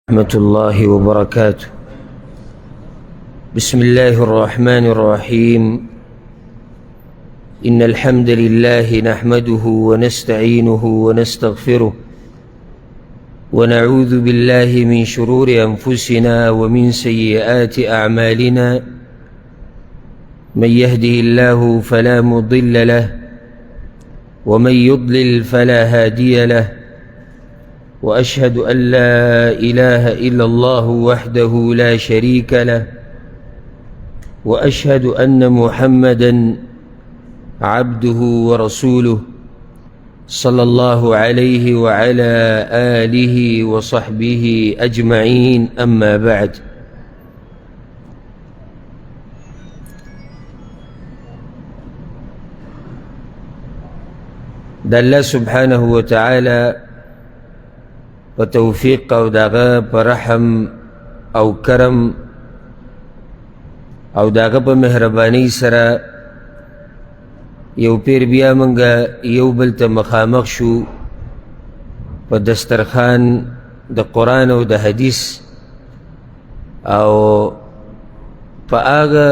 ورحمة الله وبركاته. بسم الله الرحمن الرحيم. إن الحمد لله نحمده ونستعينه ونستغفره ونعوذ بالله من شرور أنفسنا ومن سيئات أعمالنا. من يهده الله فلا مضل له ومن يضلل فلا هادي له، وأشهد أن لا إله إلا الله وحده لا شريك له، وأشهد أن محمدا عبده ورسوله صلى الله عليه وعلى آله وصحبه أجمعين. أما بعد، د الله سبحانه وتعالی په توفیق او د هغه په رحم او کرم او د هغه په مهربانۍ سره یو پیر بیا موږ یو بل ته مخامخ شو په دسترخوان د قرآن او د حدیث او په هغه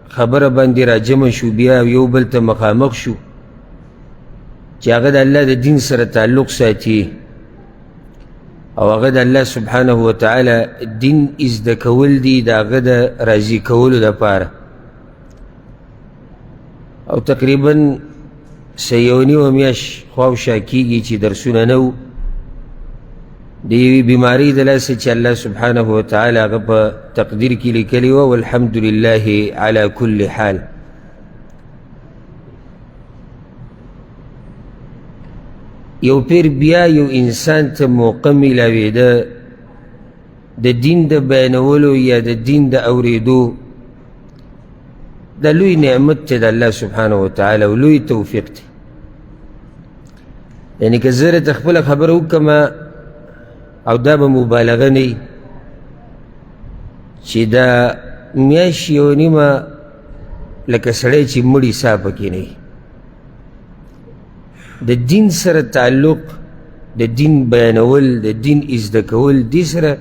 خبره باندې راجمع شو، بیا یو بل ته مخامخ شو چې هغه د الله د دین سره تعلق ساتي او هغه د الله سبحانه وتعالی دین زده کول دي، د هغه د راضي کولو دپاره. او تقریبا څه یو نیمه میاشت خواوشا کېږي چې درسونه نه وو، د یوې بیمارۍ د لاسه چې الله سبحانه وتعالی هغه په تقدیر کې لیکلې وه. والحمد لله علی کل حال. یو پیر بیا یو انسان ته موقع میلاوېده د دین د بیانولو یا د دین د اورېدو، دا لوی نعمت دی د الله سبحانه وتعالی او لوی توفیق دی. یعنې که زه درته خپله خبره وکړم او دا به مبالغه نه وي چې دا میاشت یوه نیمه لکه سړی چې مړي ساه پکې نه وي. د دین سره تعلق، د دین بیانول، د دین زده کول، دې سره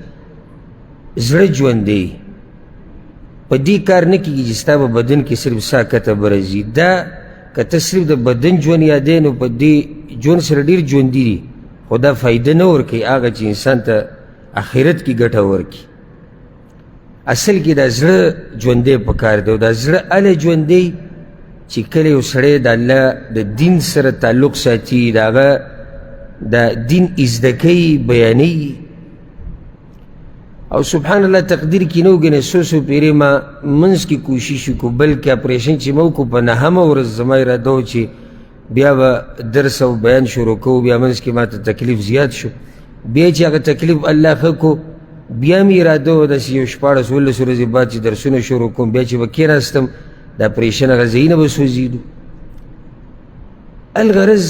زړه ژوندی. په دې کار نه کېږي چې ستا په بدن کې صرف ساه کته بره ځي. دا که ته صرف د بدن ژوند یادې نو په دې ژوند سره ډېر ژوندي دي، خو دا فایده نه ورکوي هغه چې انسان ته آخرت کې ګټه ورکړي. اصل کې دا زړه ژوندی پکار دی، او دا زړه هله ژوندی چې کله یو سړی د الله د دین سره تعلق ساتي، د هغه د دین زده کوي، بیانوي. او سبحان الله تقدیر کې نه وګنې څو څو پیرې ما منځ کې کوشش وکړو، بلکې اپریشن چې ما وکړو په نهمه ورځ زما اراده وه چې بیا به درس او بیان شروع کوو، بیا منځ کې ما ته تکلیف زیات شو. بیا چې هغه تکلیف الله ښه کړو، بیا مې اراده وه داسې یو 16 17 ورځې بعد چې درسونه شروع کوم، بیا چې به کښېناستم د اپریشن هغه ځایونه به سوځېدو. الغرض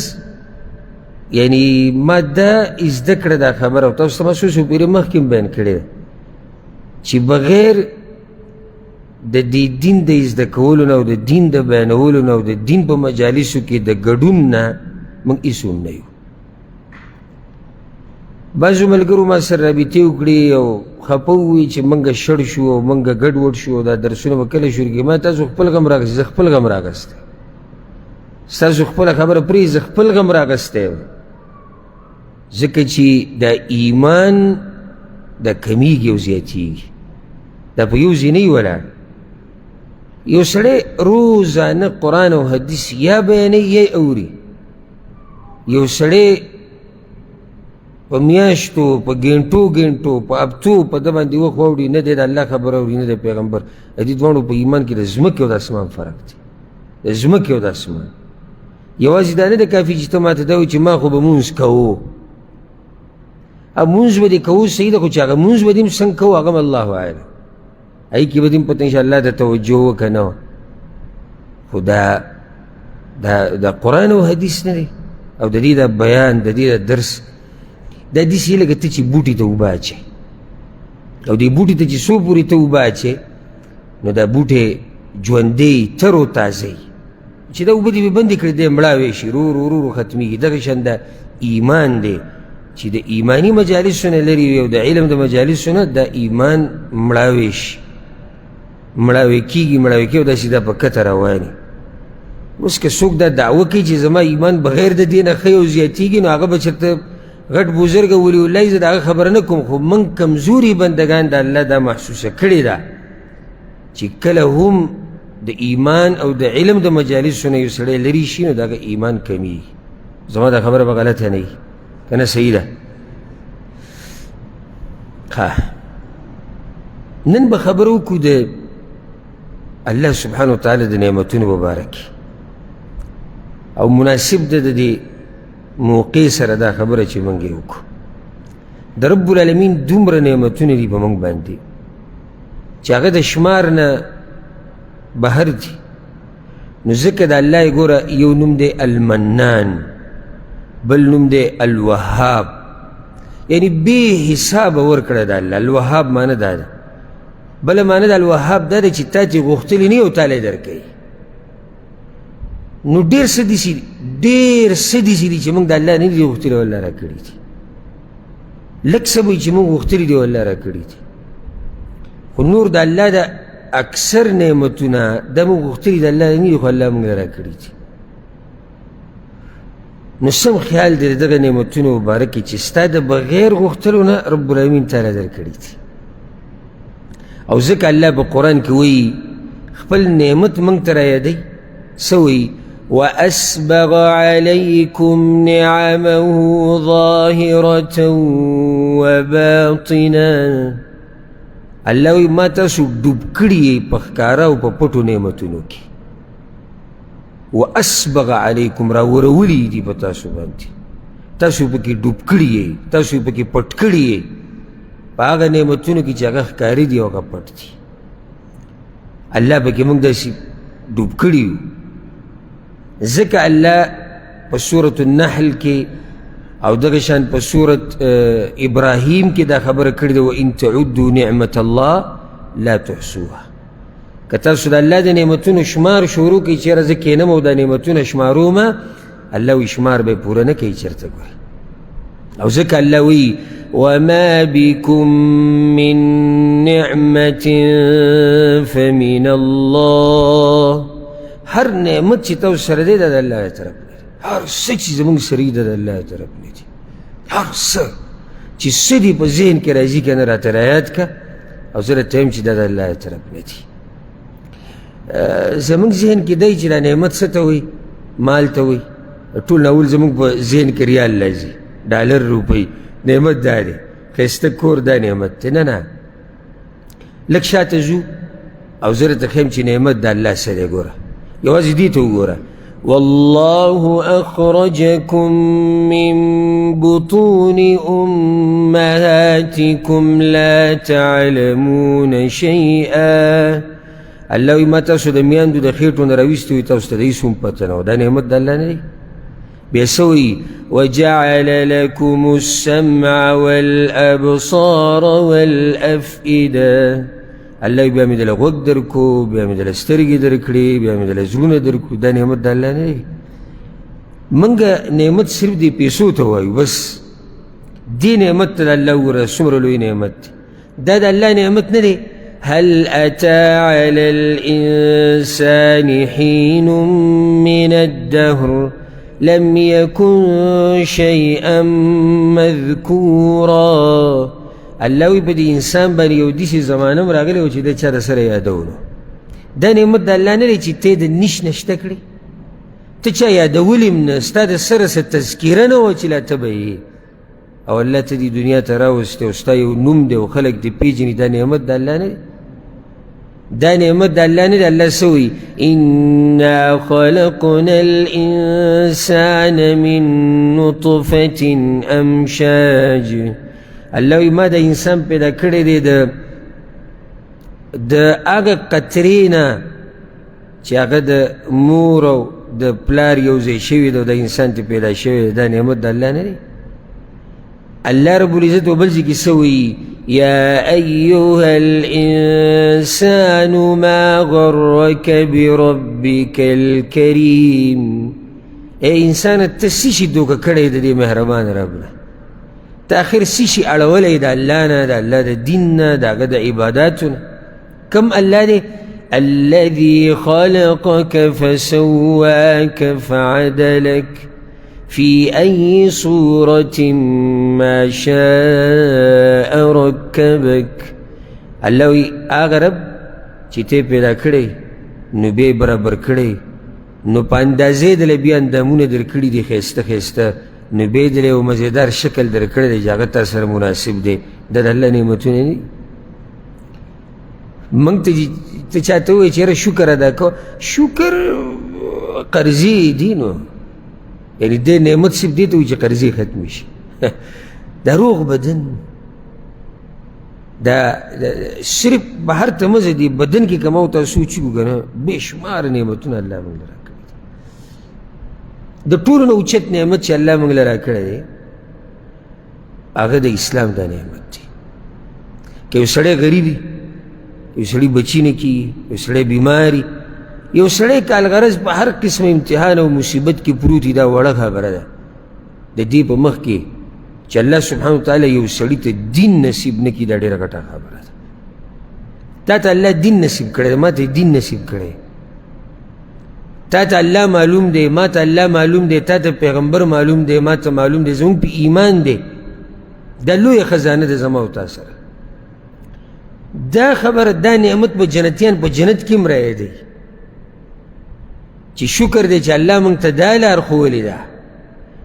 یعنی ما دا زده کړه دا خبره، او تاسو ته ما څو څو پېرې مخکې هم بیان کړې ده چې بغیر د دې دین د زده کولو نه او د دین د بیانولو نه او د دین په مجالسو کې د ګډون نه موږ هېڅ هم نه یو. بعضو ملګرو ما سره رابطې وکړې او خفه ووي چې موږ شړ شو او موږ ګډوډ شو او دا درسونه به کله شروع کړي. ما تاسو خپل غم راغستی، زه خپل غم راغستی، ستاسو خپله خبره پرېږدئ، زه خپل غم راغستی یم. ځکه چې دا ایمان دا کمیږي او زیاتیږي، دا په یو ځای نه وي ولاړ. یو سړی روزانه قرآن او حدیث یا بیانوي یا یې اوري. یو سړی په میاشتو، په ګنټو ګنټو، په هفتو په ده باندې وخت واوړي، نه دی د الله خبره اوري نه د پیغمبر. د دې دواړو په ایمان کې د ځمکې او د اسمان فرق دی، د ځمکې او د اسمان. یوازې دا نه ده کافي چې ته ماته دا وایې چې ما خو به مونځ کوو، مونځ به دې کوو صحیح ده، خو چې هغه مونځ به دې هم څنګه کوو هغه هم الله اعلم. هغې کې به دې هم پته نه شي الله ته توجه وکړه نه وه. خو دا دا قرآن او حدیث نه دی، او د دې دا بیان، د دې دا درس، دا داسې لکه ته چې بوټي ته اوبه اچوې، او دې بوټي ته چې څو پورې ته اوبه اچوې نو دا بوټی ژوندی تر و تازه وي. چې دا اوبه دې پرې بندې کړې دی مړاوی شي، رو رو رو رو ختمېږي. دغه شان دا ایمان دی چې د ایماني مجالسو نه لرې وي او د علم د مجالسو نه، دا ایمان مړاوی شي، مړاوی کېږي، مړاوی کېږي او داسې دا په کته روان وي. اوس که څوک دا دعوه کوي چې زما ایمان بغیر د دې نه ښه او زیاتېږي، نو هغه به چېرته غټ بزرګ ولي الله یې، زه د هغه خبره نه کوم، خو موږ کمزوري بندګان د الله دا محسوسه کړې ده چې کله هم د ایمان او د علم د مجالسو نه یو سړی لرې شي، نو د هغه ایمان کمیږي. زما دا خبره به غلطه نه وي که نه؟ صحیح ده. ښه، نن به خبره وکړو د الله سبحانه وتعالی د نعمتونو مبارک، او مناسب ده د دې موقع سره دا خبره چې موږ یې وکړو. د رب العالمین دومره نعمتونه دي په موږ باندې چې هغه د شمار نه بهر دي. نو ځکه د الله یې ګوره یو نوم دی المنان، بل نوم دی الوهاب، یعنی بې حسابه ورکړه د الله. الوهاب معنی دا ده. بله معنی د الوهاب دا ده چې تا چې غوښتلي نه او تا له یې درکوي. نو ډېر څه داسې دي، ډېر څه داسې دي چې موږ د الله نه دي غوښتلي او الله راکړي دي. لږ څه به وي چې موږ غوښتلي دي او الله راکړي دي، خو نور د الله د اکثر نعمتونه دا موږ غوښتلي د الله نه دي، خو الله موږ له راکړي دي. نو سم خیال دی دغه نعمتونو مبارک چې ستا د بغیر غوښتلو نه رب العالمین تا له درکړي دي. او ځکه الله په قرآن کې وایي خپل نعمت موږ ته رایادوي. څه وایي؟ وأسبغ عليكم نعمه ظاهرة وباطنة. الله وایي ما تاسو ډوب کړي یئ په ښکاره او په پټو نعمتونو کې. وأسبغ علیکم، راورولي دي په تاسو باندې، تاسو پکې ډوب کړي یئ، تاسو پکې پټ کړي یئ په هغه نعمتونو کې چې هغه ښکاري دي او هغه پټ دي. الله پکې موږ داسې ډوب کړي یو. ځکه الله په سورة النحل کې او دغه شان په سورة ابراهیم کې دا خبره کړې ده، وان تعدوا نعمت الله لا تحصوها. که تاسو د الله د نعمتونو شمار شروع کړئ، چېرې زه کښېنم او دا نعمتونه شماروم، الله وایي شمار به یې پوره نه کوي چېرته ګورئ. او ځکه الله وایي وما بكم من نعمة فمن الله. هر نعمت چې تاسو سره دی دا د الله طرف نه دی. هر څه چې زموږ سره دي دا د الله طرف نه دي. هر څه چې څه دي په ذهن کې راځي که نه، راته رایاد که او زه راته وایم چې دا د الله طرف نه دي. زموږ ذهن کې دی چې دا نعمت څه ته وایي؟ مال ته وایي. ټول نه اول زموږ په ذهن کې ریال راځي، ډالر، روپۍ، نعمت دا دی، ښایسته کور دا نعمت دی. نه نه، لږ شاته ځو او زه درته ښیم چې نعمت د الله څه دی. ګوره یوازې دې ته وګوره، والله أخرجكم من بطون أمهاتكم لا تعلمون شيئا. الله وایي ما تاسو د میندو د خېټو نه راویستي وي، تاسو ته د هېڅ هم پته نه وه. دا نعمت د الله نه دی. بیا څه وایي؟ وجعل لكم السمع والأبصار والأفئدة. الله وایي بیا مې دله غوږ درکړو، بیا مې دله سترګې درکړې، بیا مې دله زړونه درکړو. دا نعمت د الله نه دی. موږ نعمت صرف دې پیسو ته وایو، بس دې نعمت ته د الله وګوره څومره لوی نعمت دی. دا د الله نعمت نه دی. هل أتى على الإنسان حين من الدهر لم يكن شيئا مذكورا. الله وایي په دې انسان باندې یو داسې زمانه هم راغلې وه چې د چا د سره یادولو. دا نعمت د الله نه دی چې ته د نش نشته کړې، ته چا یادولې هم نه، ستا د سره څه تذکره نه وه چې لا ته به یې، او الله ته دې دنیا ته راوستې او ستا یو نوم دی او خلک دې پېژني. دا نعمت د الله نه دی. دا نعمت د الله نه دی. الله څه وایي؟ انا خلقنا الانسان من نطفة امشاج. الله وایي ما دا انسان پیدا کړی دی د هغه قطرې نه چې هغه د مور او د پلار یو ځای شوی دی او دا انسان ته پیدا شوی دی. دا نعمت د الله نه دی. الله رب العزت په بل ځای کې څه وایي؟ يا أيها الإنسان ما غرك بربك الكريم. ای انسان، ته څه شي دوکه کړی د دې مهربان رب نه؟ ته اخر څه شي اړولی د الله نه، د الله د دین نه، د هغه د عباداتو نه؟ کم الله دی؟ الذي خلقك فسواك فعدلك في أي صورة ما شاء ركبك. الله وایي هغه رب چې ته پیدا کړی نو بیا یې برابر کړی، نو په اندازې دله بیا اندامونه درکړي دي ښایسته ښایسته، نو بیا یې دله یو مزیدار شکل درکړی دی چې هغه تا سره مناسب دی. دا د الله نعمتونه دي. موږ ته ته چا ته ووایې چې یاره شکر ادا کوه، شکر قرضې دي، نو یعنې دې نعمت صرف دې ته وایي چې قرضې ختمې شي. دا روغ بدن دا صرف بهر ته مه ځه، دې بدن کې که ما او تا سوچ وکړو که نه، بېشماره نعمتونه الله موږ له راکړي دي. د ټولو نه اوچت نعمت چې الله موږ له راکړی دی هغه د اسلام دا نعمت دی. که یو سړی غریب وي، یو سړی بچي نه کېږي، یو سړی بیمار وي، یو سړی که الغرض په هر قسم امتحان او مصیبت کې پروت وي، دا وړه خبره ده. د دې په مخ کې چې الله سبحانه وتعالی یو سړي ته دین نصیب نه کړي، دا ډېره غټه خبره ده. تا ته الله دین نصیب کړی دی، ما ته دین نصیب کړی، تا ته الله معلوم دی، ما ته الله معلوم دی، تا ته پیغمبر معلوم دی، ما ته معلوم دی، زموږ په ایمان دی. دا لویه خزانه ده زما او تا سره. دا خبره، دا نعمت به جنتیان په جنت کې هم رایادوي چې شکر دی چې الله موږ ته دا لار ښوولې ده.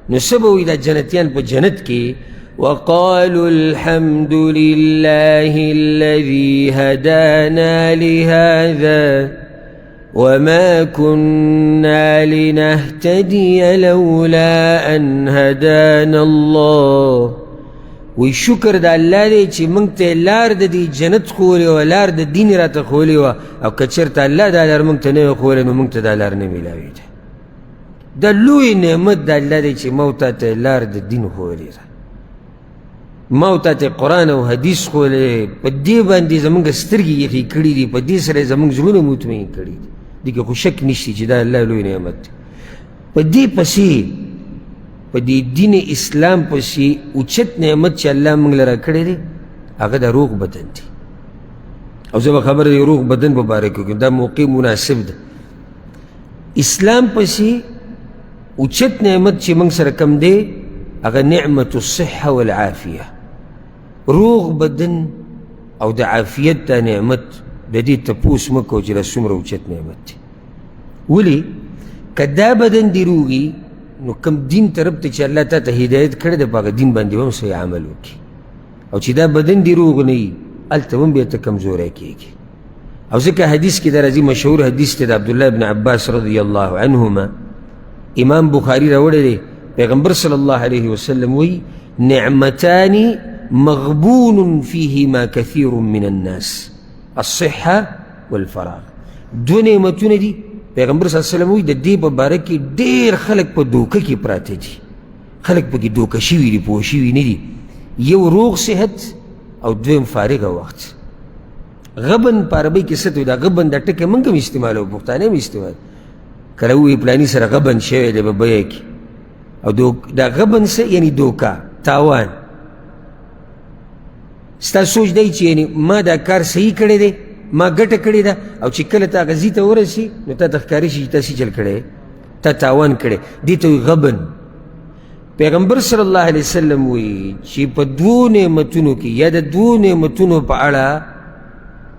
نو څه به وایي دا جنتیان په جنت کې؟ وقالوا الحمد لله الذي هدانا لهذا وما كنا لنهتدي لولا أن هدانا الله. وی شکر د الله دی چې موږ ته لار د دې جنت ښوولې وه، لار د دین راته ښوولې وه، او که چېرته الله دا لار موږ ته نه وی ښوولې نو موږ ته دا لار نه میلاوېده. دا لوی نعمت د الله دی چې ما او تا ته لار د دین ښوولې ده، ما او تا ته قرآن او حدیث ښوولی، په دې باندې زموږ سترګې یخې کړي دي، په دې سره زموږ زړونه مطمئن کړي دي. دې کې خو شک نشته چې دا الله لوی نعمت دی. په دې پسې، په دې دین اسلام پسې اوچت نعمت چې الله موږ له راکړی دی هغه د روغ بدن دی. او زه به خبره د روغ بدن په باره کې وکړم، دا موقع مناسب ده. اسلام پسې اوچت نعمت چې موږ سره کم دی هغه نعمت الصحة والعافیه، روغ بدن او د عافیت دا نعمت. د دې تپوس مه کوه چې دا څومره اوچت نعمت دی. ولې؟ که دا بدن دې روغي نو کوم دین طرف ته چې الله تا ته هدایت کړی دی په هغه دین باندې به هم صحیح عمل وکړي، او چې دا بدن دې روغ نه وي هلته هم بیا ته کمزوری کېږي. او ځکه حدیث کې دا راځي، مشهور حدیث دی د عبدالله بن عباس رضی الله عنهما، امام بخاري راوړی دی، پیغمبر صلی الله علیه وسلم وایي نعمتان مغبون فيهما كثير من الناس الصحة والفراغ. دوه نعمتونه دي، پیغمبر صلی الله علیه وسلم وایي د دې په باره کې ډېر خلک په دوکه کې پراته دي، خلک پکې دوکه شوي دي، پوه شوي نه دي. یو روغ صحت او دویم فارغه وخت. غبن په عربۍ کې څه ته وایي؟ دا غبن دا ټکی موږ هم استعمالوو، پښتانه هم استعمال کله ووایي پلاني سره غبن شوی دی په بیه کې، او دا غبن څه یعنی دوکه، تاوان. ستا سوچ دی چې یعنی ما دا کار صحیح کړی دی، ما ګټه کړې ده، او چې کله ته هغه ځای ته ورسي نو تا ته ښکاري شي چې تا څه چل کړی، تا تاوان کړی، دې ته وایي غبن. پیغمبر صلی الله علیه وسلم وایي چې په دوو نعمتونو کې یا د دوو نعمتونو په اړه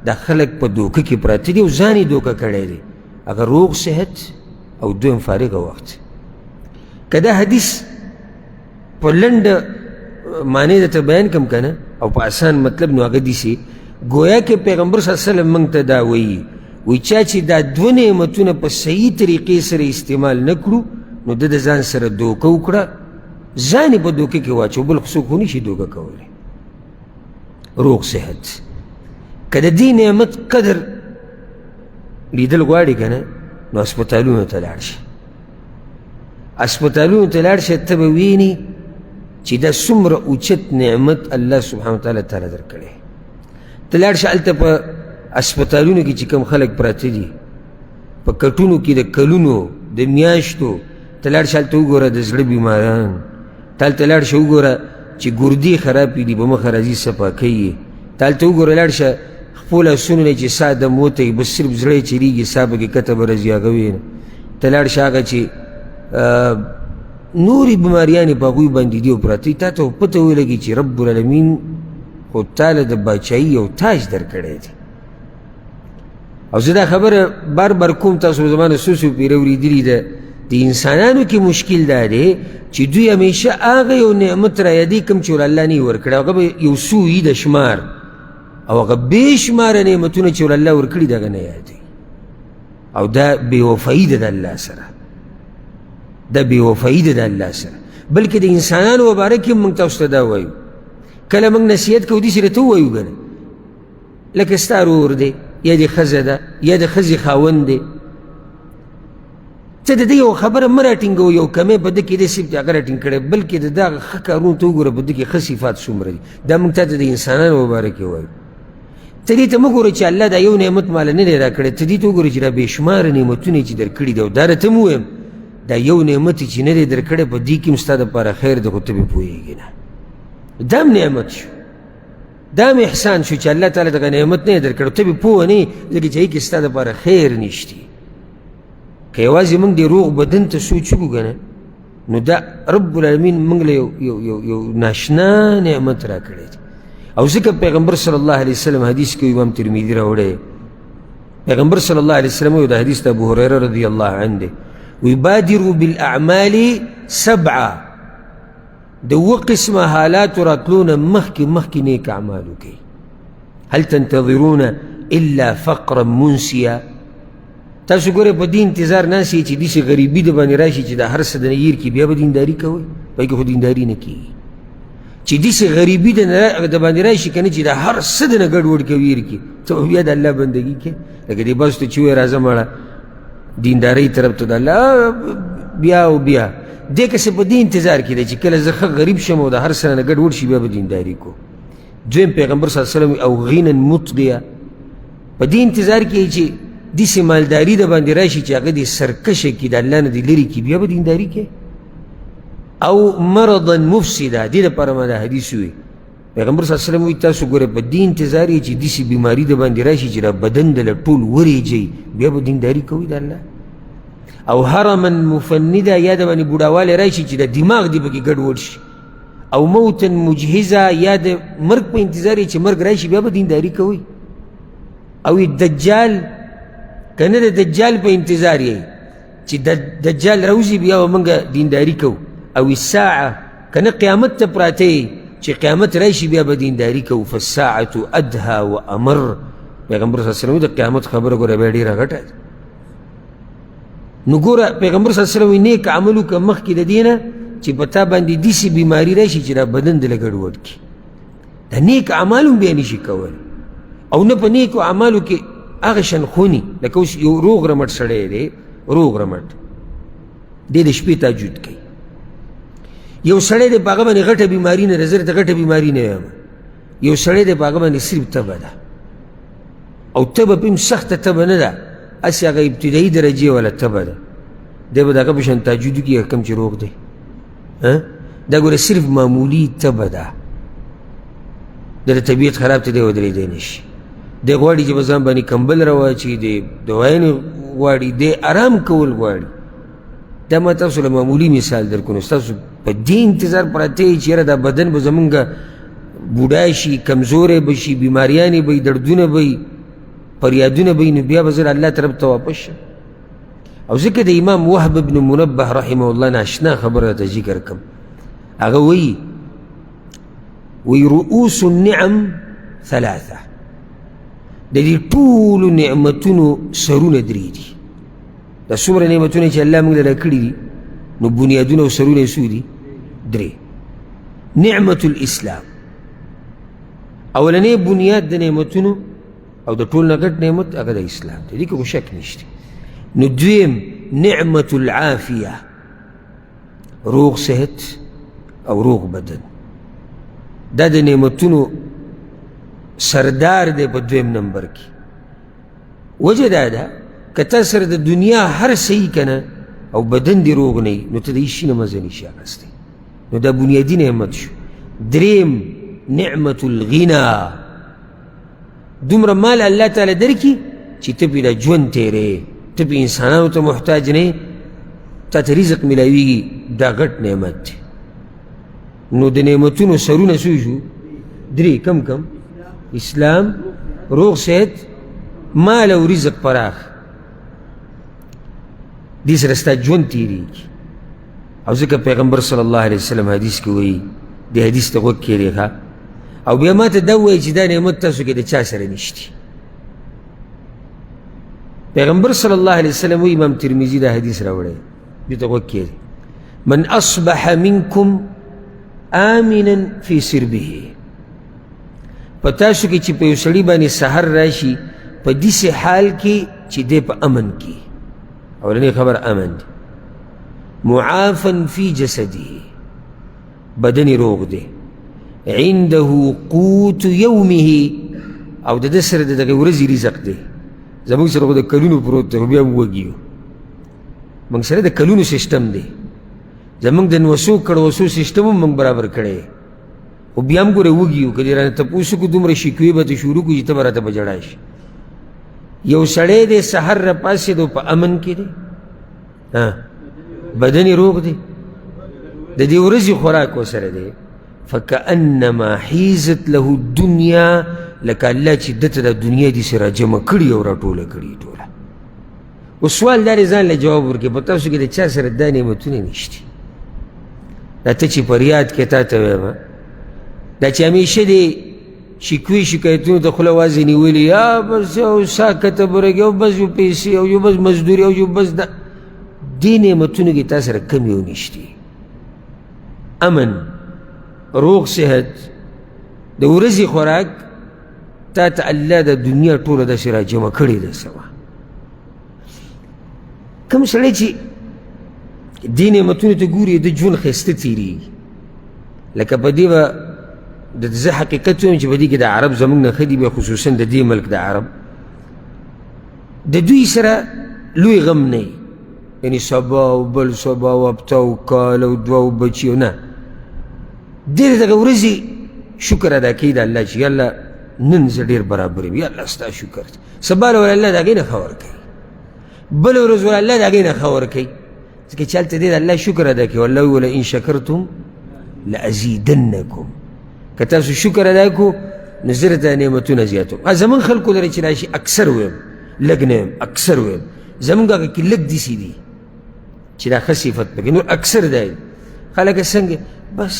دا خلک په دوکه کې پراته دي او ځان یې دوکه کړی دی، هغه روغ صحت او دویم فارغه وخت. که دا حدیث په لنډه معنی درته بیان کړم که نه او په اسان مطلب، نو هغه داسې ګویا کې پیغمبر صلی الله علیه وسلم موږ ته دا وایي، وایي چا چې دا دوه نعمتونه په صحیح طریقې سره استعمال نه کړو نو ده د ځان سره دوکه وکړه، ځان یې په دوکه کې واچو، بل خو څوک خو نشي دوکه کولی. روغ صحت که د دې نعمت قدر لیدل غواړي که نه نو هسپتالونو ته لاړ شي، هسپتالونو ته لاړ شي، ته به ویني چې دا څومره اوچت نعمت الله سبحانه وتعالی تاله درکړی. ته لاړ شه هلته په هسپتالونو کې چې کوم خلک پراته دي، په کټونو کې د کلونو د میاشتو، ته لاړ شه هلته وګوره د زړه بیماران، ته هلته لاړ شه وګوره چې ګردې خرابې دي په مخه راځي صفا کوي یې. ته هلته وګوره لاړ شه خپل لاسونو نه چې ساه دم وتوي بس صرف زړه یې چلېږي، ساه پکې کته به راځي هغه وینه. ته لاړ شه هغه چې نورې بیماریانې په هغوی باندې دي او پراته دي، تا ته پته ولګي چې رب العالمین خو تا له د باچایي یو تاج درکړی دی. او زه دا خبره بار بار کوم، تاسو زما نه څو څو پېره اورېدلي ده. د انسانانو کې مشکل دا دی چې دوی همیشه هغه یو نعمت را یادوي کوم چې ورله الله نه وي ورکړی، هغه به یو څو وي د شمار، او هغه بې شماره نعمتونه چې ورله الله ورکړي دغه نه یادوي. او دا بې وفایي ده د الله سره، دا بې وفایي ده د الله سره. بلکې د انسانانو مباره کې هم موږ تاسو ته دا وایو، کله موږ نصیحت کوو داسې راته ووایو که نه، لکه ستا ورور دی یا د ښځه ده یا د ښځې خاوند دی، ته د دې یوه خبره مه راټینګوه، یو کمی په ده کې دی صرف هغه راټینګ کړی، بلکې د دغه ښه کارونو ته وګوره په ده کې ښه صفات څومره دي. دا موږ تا ته د انسانانو مباره کې وایو. ته دې ته مه ګوره چې الله دا یو نعمت ماله نه دی راکړی، ته دې ته وګوره چې دا بېشماره نعمتونه یې چې درکړي دي. او دا راته هم ووایم دا یو نعمت یې چې نه دی درکړی په دې کې هم ستا دپاره خیر دی، خو ته پرې پوهېږې نه. دا هم نعمت شو، دا هم احسان شو چې الله تعالی دغه نعمت نه دی درکړی، ته پرې پوه نه یې ځکه چې هغې کې ستا دپاره خیر نشته. که یوازې موږ د روغ بدن ته سوچ وکړو که نه، نو دا رب العالمین موږ له یو یو یو یو ناشنا نعمت راکړی دی. او ځکه پیغمبر صلی الله علیه وسلم حدیث کې امام ترمذي راوړی، پیغمبر صلی الله علیه وسلم یو د حدیث د ابو هریره رضی الله عنه دی، وی بادروا بالاعمال سبعه، د اووه قسمه حالاتو راتلو نه مخکې مخکې نیک اعمال وکړئ. هل تنتظرون الا فقرا منسیا، تاسو ګورئ په دې انتظار ناست یئ چې داسې غریبي د باندې راشي چې د هر څه د نه هېر کړي، بیا به دینداري کوئ، په کې خو دینداري نه کېږي. چې داسې غریبي د باندې راشي که نه چې د هر څه د نه ګډوډ کوي هېر کړي، ته به بیا د الله بندګي کوې. لکه دې بس ته چې وایې راځه مړه دیندارۍ طرف ته د الله بیا او بیا دې کسې په دې انتظار کې دی چې کله زه ښه غریب شم او د هر څه نه ګډوډ شي بیا به دینداري کوم. دویم پیغمبر صلی الله علیه وسلم او غینا مطغیا، په دې انتظار کې چې داسې مالداري د باندې راشي چې هغه دې سرکشه کړي، د الله نه دې لرې کړي، بیا به دینداري کوي. او مرضا مفسدا، دې لپاره ما دا حدیث ووایي. پیغمبر صلی الله علیه وسلم وایي تاسو ګورئ په دې انتظار یې چې داسې بیماري د باندې راشي چې دا بدن د له ټول ورېږي، بیا به دینداري کوي د الله. او هرما مفندا، یا د باندې بوډاوالی راشي چې د دماغ دې پکې ګډوډ شي. او موتا مجهزا، یا د مرګ په انتظار یې چې مرګ راشي بیا به دینداري کوي. او دجال، که نه د دجال په انتظار یې چې دجال راوځي بیا به موږ دینداري کوو. او الساعه، که نه قیامت ته پراته یې چې قیامت راشي بیا به دینداري کوو. فالساعة ادهى و امر، پیغمبر صلی الله علیه وسلم د قیامت خبره ګوره بیا ډېره غټه ده. نو ګوره پیغمبر صلی الله علیه وسلم وایي نیک عمل وکړه مخکې د دې نه چې په تا باندې داسې بیماري راشي چې دا بدن دې له ګډوډ کړي. د نیک اعمال هم بیا نشي کولی، او نه په نیکو اعمالو کې هغه شان خوني. لکه اوس یو روغ رمټ سړی دی، روغ رمټ دی، د شپې تهجد کوي. یو سړی دی په هغه باندې غټه بیماري نه ده، زه درته غټه بیماري نه وایم، یو سړی دی په هغه باندې صرف تبه ده، او تبه پې هم سخته تبه نه ده، هسې هغه ابتدایي درجې والا تبه ده، دی به د هغه په شان تهجد وکړي کوم چې روغ دی. دا ګوره صرف معمولي تبه ده، د طبیعت خراب ته دی ودرېدی نه شي. دی غواړي چې په ځان باندې کمبل راواچوي، دی دوايانې غواړي، دی ارام کول غواړي. دا ما تاسو له معمولي مثال درکړو، ستاسو په دې انتظار پراته یئ چې یاره دا بدن به زمونږ بوډا شي، کمزوری به شي، بیماریانې به وي، دردونه به وي، فریادونه به وي، نو بیا به زه د الله طرف ته واپس شم. او ځکه د امام وهب بن منبه رحمه الله ناشنا خبره راته ذکر کړم. هغه وایي وی رؤوس النعم ثلاثه، د دې ټولو نعمتونو سرونه درې دي. دا څومره نعمتونه چې الله موږ له راکړي دي، نو بنیادونه او سرونه یې څو دي؟ درې. نعمت الاسلام، اولنی بنیاد د نعمتونو او د ټول نه غټ نعمت هغه د اسلام دی، دې کې خو شک نشته. نو دویم نعمت العافیه، روغ صحت او روغ بدن، دا د نعمتونو سردار دی په دویم نمبر کې. وجه دا ده که تا سره د دنیا هر څه یي که نه او بدن دې روغ نه وي، نو ته د هېڅ شي نه مزه نشي اخیستی. نو دا بنیادي نعمت شو. دریم نعمت الغنا، دومره مال الله تعالی درکړي چې ته پرې د ژوند تېرې، ته پرې انسانانو ته محتاج نه، تا ته رزق میلاویږي، دا غټ نعمت دی. نو د نعمتونو سرونه څو شو؟ درې. کم کم؟ اسلام، روغ صحت، مال او رزق پراخ. دې سره ستا ژوند تېرېږي. او ځکه پیغمبر صلی الله علیه وسلم حدیث کې وایي، دې حدیث ته غوږ کښېږدئ ښه، او بیا ما ته دا ووایي چې دا نعمت تاسو کې د چا سره نشتي. پیغمبر صلی الله علیه وسلم وایي، امام ترمذي دا حدیث راوړی، دې ته غوږ کښېږدئ، من اصبح منکم آمنا فی سربه، په تاسو کې چې په یو سړي باندې سحر راشي په داسې حال کې چې دی په امن کې، اولنۍ خبره امن دی، معافا فی جسده، بدن یې روغ دی، عنده قوت یومه، او د ده سره د دغې ورځې رزق دی. زموږ سره خو د کلونو پروت دی، خو بیا هم وږي یو. موږ سره د کلونو سیستم دی، زموږ د نوسو کړوسو سیستم هم موږ برابر کړی، خو بیا هم ګوره وږي یو. که دې رانه تپوس وکړو دومره شکوې به ته شروع کړو چې ته به راته په ژړا شي. یو سړی دی سحر راپاڅېدو په امن کې دی، بدن یې روغ دی، د دې ورځې خوراک ورسره دی، فکأنما حیزت له الدنیا، لکه الله چې ده ته د دنیا داسې راجمع کړي او راټوله کړي ټوله. اوس سوال دا دی، ځان له جواب ورکړي، په تاسو کې د چا سره دا نعمتونه نشتي؟ دا ته چې په ریاد کې تا ته وایم، دا چې همیشه دې شکوې شکایتونو ته خوله وازې نیولې، یا بس یو ساکته برګې او بس یو پیسې او یو بس مزدوري او یو بس دا، دې نعمتونو کې تا سره کم یو نشتي. امن، روغ صحت، د ورځې خوراک، تا ته الله د دنیا ټوله داسې راجمع کړې ده. سوا کوم سړی چې دې نعمتونو ته ګوري د ژوند ښایسته تېرېږي. لکه په دې به د زه حقیقت وایم چې په دې کې د عرب زموږ نه ښه دي، بیا خصوصا د دې ملک د عرب، د دوی سره لوی غم نه وي، یعنې سبا او بل سبا او هفته او کال او دوه او بچي او نه، دی د دغه ورځې شکر ادا کوي د الله چې یا الله نن زه ډېر برابر یم، یا الله ستا شکر دی. سبا له الله د هغې نه ښه ورکوي، بله ورځ ول الله د هغې نه ښه ورکوي، ځکه چې هلته دی د الله شکر ادا کوي. الله ویل ان شکرتم لازیدنکم، که تاسو شکر ادا کړو نو زه درته نعمتونه زیاتوم. زموږ خلکو لره چې راشي اکثر وایم، لږ نه وایم، اکثر وایم، زموږ هغه کې لږ داسې دي چې دا ښه صفت پکې، نور اکثر دی خلک څنګه بس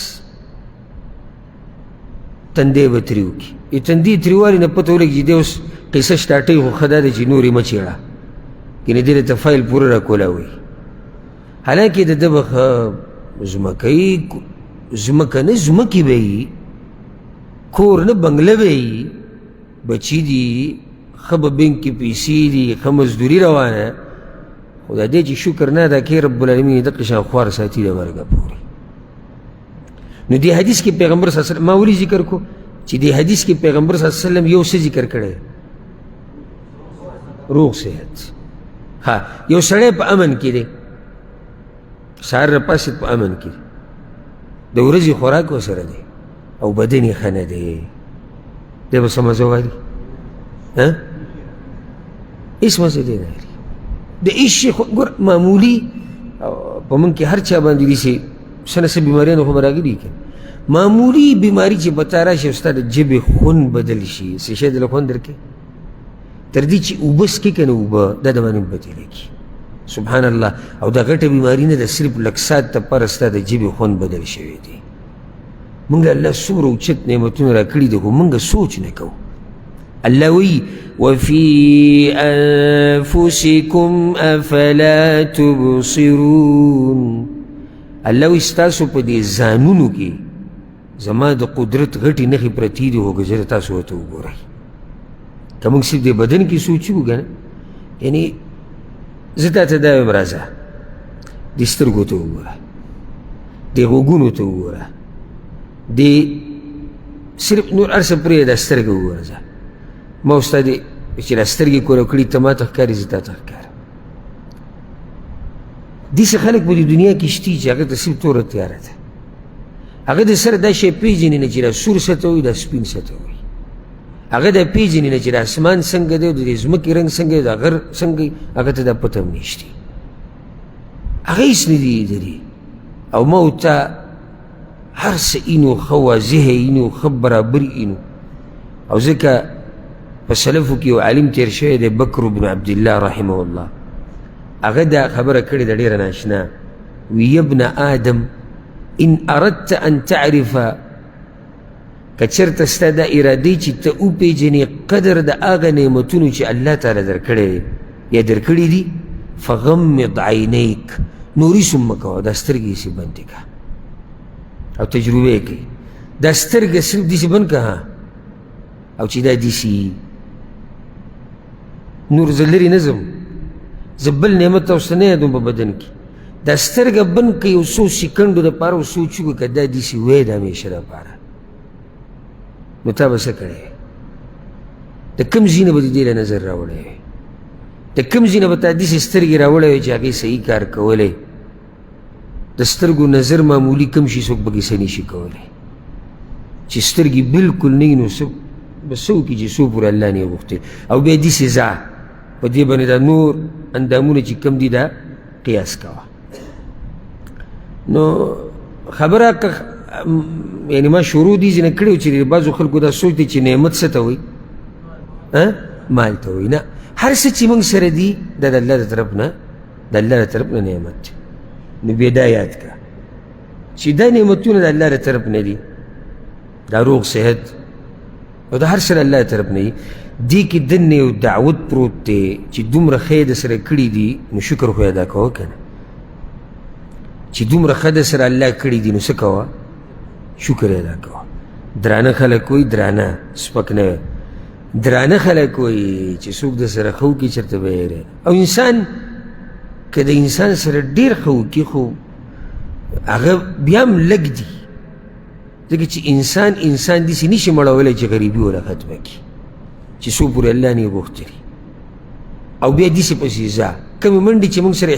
تندې به ترې وکړي. یې تندې تریوالي نه پته ولګي چې دی اوس قصه سټارټوي، خو ښه دا ده چې نور یې مه چېړه، ګنې دې ته فایل پوره راکولاوي. حالانکه د ده به ښه ځمکه یي، ځمکه نه ځمکې به یي، کور نه بنګله به یي، بچي دي، ښه به بینک کې پیسې دي، ښه مزدوري روانه، خو دا دی چې شکر نه ادا کوي رب العالمین یې دقه شان خوار ساتي د مرګه پورې. نو دې حدیث کې پیغمبر صلی الله علیه وسلم ما ولې ذکر کو چې دې حدیث کې پیغمبر صلی الله علیه وسلم یو څه ذکر کړی، روغ صحت. ها یو سړی په امن کې دی، سهار راپاڅېد په امن کې دی، د ورځې خوراک ورسره دی او بدن یې ښه نه دی، دی به څه مزه والي؟ ها هېڅ مزه دی نه لري د هېڅ شي. ګوره معمولي په موږ کې هر چا باندې داسې څه نه څه بیماریانو خو به راغلي که معمولي بیماري چې په تا راشي او ستا د ژبې خوند بدل شي، څه شی دله خوند درکوي، تر دې چې اوبه څکې که نه اوبه دا د باندې بدلې کړي. سبحان الله. او دا غټه بیماري نه ده، صرف لږ ساعت دپاره ستا د ژبې خوند بدل شوی دی. موږ له الله څومره اوچت نعمتونه راکړي دي، خو موږ سوچ نه کوو. الله وایي وفي انفسکم افلا تبصرون، الله وایي ستاسو په دې ځانونو کې زما د قدرت غټې نښې پرتې دي، خو که چېرې تاسو ورته وګورئ. که موږ صرف دې بدن کې سوچ وکړو که نه، یعنې زه تا ته دا وایم راځه دې سترګو ته وګوره، دې غوږونو ته وګوره، دې صرف نور هر څه پرېږده، دا سترګې وګوره. ځه ما اوس تا دې چې دا سترګې کوره کړي ته ما ته ښکاري، زه تا ته ښکارم. داسې خلک په دې دنیا کې شتي چې هغه ته صرف توره تیاره ده. هغه د سره دا شی پېژني نه چې دا سور څه ته وایي، دا سپین څه ته وایي. هغه دا پېژني نه چې د اسمان څنګه دی، د دې ځمکې رنګ څنګه دی، دا غر څنګه دی، هغه ته دا پته هم نشته. هغه هېڅ نه دي لیدلي. او ما او تا هر څه اینو ښه واضح اینو، ښه برابر اینو. او ځکه په سلفو کې یو عالم تېر شوی دی، بکر بن عبدالله رحمه الله، هغه دا خبره کړې ده ډېره ناشنا، وی ابن آدم ان اردت ان تعرف، که چېرته ستا دا ارادې چې ته وپېژنې قدر د هغه نعمتونو چې الله تعالی درکړی دی یا درکړي دي، فغمض عینیک، نوري سم مه کوه، دا سترګې داسې بندې کړه او تجربه یې کوي. دا سترګه صرف داسې بند کړه، او چې دا داسې نور زه لرې نه ځم، زه بل نعمت تاسو ته نه یادوم په بدن کې. دا سترګه بند کړه یو څو سیکنډو دپاره او سوچ وکړه که دا داسې وی د همیشه دپاره، نو تا به څه کړی؟ د کوم ځای نه به دې دې له نظر راوړی وی؟ د کوم ځای نه به تا داسې سترګې راوړی وی چې هغې صحیح کار کولی؟ د سترګو نظر معمولي کم شي څوک پکې څه نشي کولی. چې سترګې بالکل نه وي نو څه به څه وکړي چې څو پورې الله نه یې غوښتي. او بیا داسې ځه په دې باندې دا نور اندامونه چې کوم دي دا قیاس کوه. نو خبره که یعنی ما شروع دي ځینې کړی چې بعضو خلکو دا سوچ دی چې نعمت څه ته وایي، مال ته وایي. نه، هر څه چې موږ سره دي دا د الله د طرف نه، د الله د طرف نه نعمت دی. نو بیا دا یاد کړه چې دا نعمتونه د الله د طرف نه دي، دا روغ صحت او دا هر څه د الله د طرف نه دي. دې کې دننه یو دعوت پروت دی چې دومره ښه یې د سره کړي دي نو شکر خو یې ادا کوه که نه. چې دومره ښه د سره الله کړي دي نو څه کوه؟ شکر یې ادا کوه. درانه خلک وایي، درانه سپک نه وي، درانه خلک وایي چې څوک د سره ښه وکړي چېرته به یې. او انسان که د انسان سره ډېر ښه وکړي خو هغه بیا هم لږ دي، ځکه چې انسان انسان داسې نشي مړولی چې غریبي وله ختمه کړي چې څو پورې الله نه یې غوښتلي. او بیا داسې پسې ځه، کومې منډې چې موږ سره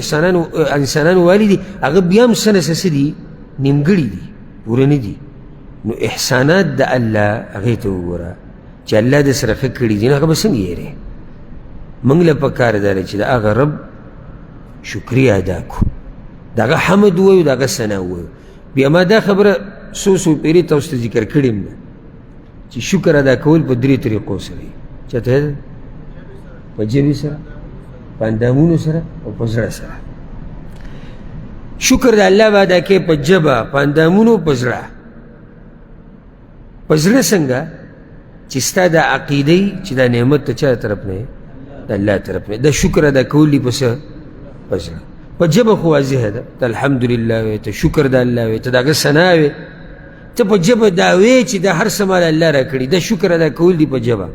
انسانانو والي دي هغه بیا هم څه نه څه دي، نیمګړي دي، پوره نه دي. نو احسانات د الله هغې ته وګوره چې الله د سره ښه کړي دي، نو هغه به څنګه هېرې؟ موږ له پکار دا ده چې د هغه رب شکریه ادا کړو، د هغه حمد ووایو، د هغه ثنا ووایو. بیا ما دا خبره څو څو پېرې تاسو ته ذکر کړې هم ده چې شکر ادا کول په درې طریقو سره وي. چاته؟ په ژبې سره، په اندامونو سره او په زړه سره. شکر د الله به ادا کوې په ژبه، په اندامونو، په زړه. په زړه څنګه؟ چې ستا دا عقیده وي چې دا نعمت د چا طرف نه دی؟ د الله طرف نه. دا شکر ادا کول دي په څه؟ په زړه. په ژبه خو واضحه ده، ته الحمدلله وې، ته شکر د الله وې، ته د هغه ثنا وې، ته په ژبه دا وې چې دا هر څه مال الله راکړي. دا شکر ادا کول دي په ژبه.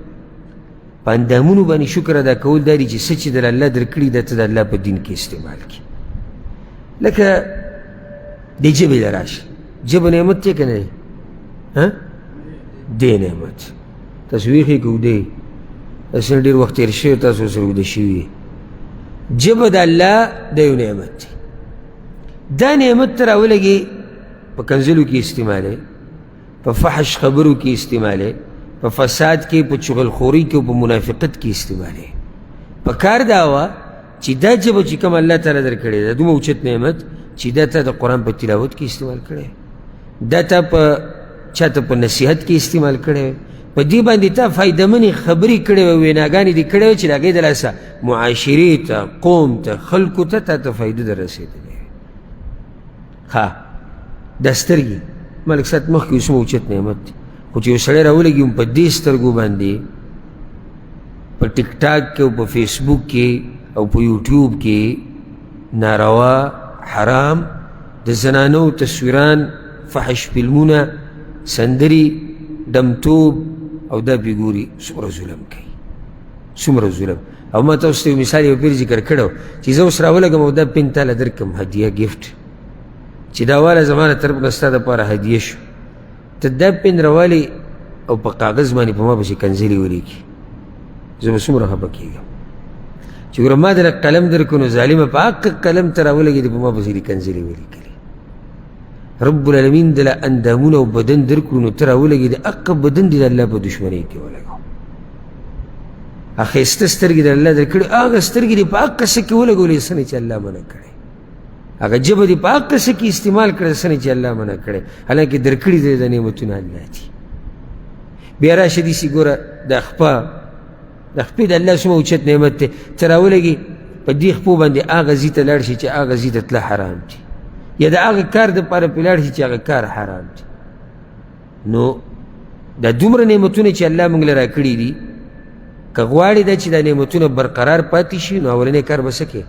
په اندامونو باندې شکر ادا کول دا دي چې څه چې د الله درکړي دا ته د الله په دین کې استعمال کړي. لکه د ژبې له راشه، ژبه نعمت دی که نه دی؟ دی نعمت. تاسو ویښ یې که وده یې؟ تاسو نه ډېر وخت تېر شوی، تاسو سره وده شوي. ژبه د الله د یو نعمت دی. دا نعمت ته راولګي په کنځلو کې استعمالوي، په فحش خبرو کې استعمالوي، په فساد کې، په چغلخورۍ کې او په منافقت کې استعمالوي. په کار دا وه چې دا ژبه چې کوم الله تعالی درکړې ده، دومره اوچت نعمت چې دا تا د قرآن په تلاوت کې استعمال کړی، دا تا په چاته په نصیحت کې استعمال کړی، په دې باندې تا فایدهمنې خبرې کړې وې، ویناګانې دې کړې وې چې د هغې د لاسه معاشرې ته، قوم ته، خلکو ته تا ته فایده در رسېدلې. ښه، دا سترګې ما لږ ساعت مخکې څومره اوچت نعمت دی، خو چې یو سړی راولګي هم په دې سترګو باندې په ټیک ټاک کې او په فیسبوک کې او په یوټیوب کې ناروا، حرام، د زنانو تصویران، فحش فلمونه، سندرې، دمتوب او دا پې ګوري، څومره ظلم کوي، څومره ظلم. او ما تاسو ته یو مثال یو پیر ذکر کړی چې زه اوس راولګم او دا پین تاله درکړم هدیه، ګفټ، چې دا واله زما له طرف نه ستا دپاره هدیه شو، ته دا پین راوالې او په کاغذ باندې په ما پسې کنځلې ولیکي، زه به څومره خفه کېږم چې ګوره ما درله قلم درکړو نو ظالمه په حق قلم ته راولګېدې په ما پسې دې کنځلې ولیکلې. رب العالمین دله اندامونه او بدن درکړو، نو ته راولګې د هقه بدن دې د الله په دښمنۍ کې ولګو. ښایسته سترګې د الله درکړي، هغه سترګې دې په هقه څه کې ولګولې څه نه چې الله منع کړی، هغه ژبه دې په هقه څه کې استعمال کړې څه نه چې الله منع کړی، حالانکه درکړي دې د نعمتونه الله دي. بیا راشه داسې ګوره د خپه، د خپې د الله څومره اوچت نعمت دی، ته راولګې په دې خپو باندې هغه ځای ته لاړ شي چې هغه ځای ته تله حرام دي، یا د هغه کار دپاره پرې لاړ شي چې هغه کار حرام دی. نو دا دومره نعمتونه چې الله موږ له راکړي دي، که غواړې دا چې دا نعمتونه برقرار پاتې شي، نو اولنی کار به څه کوې؟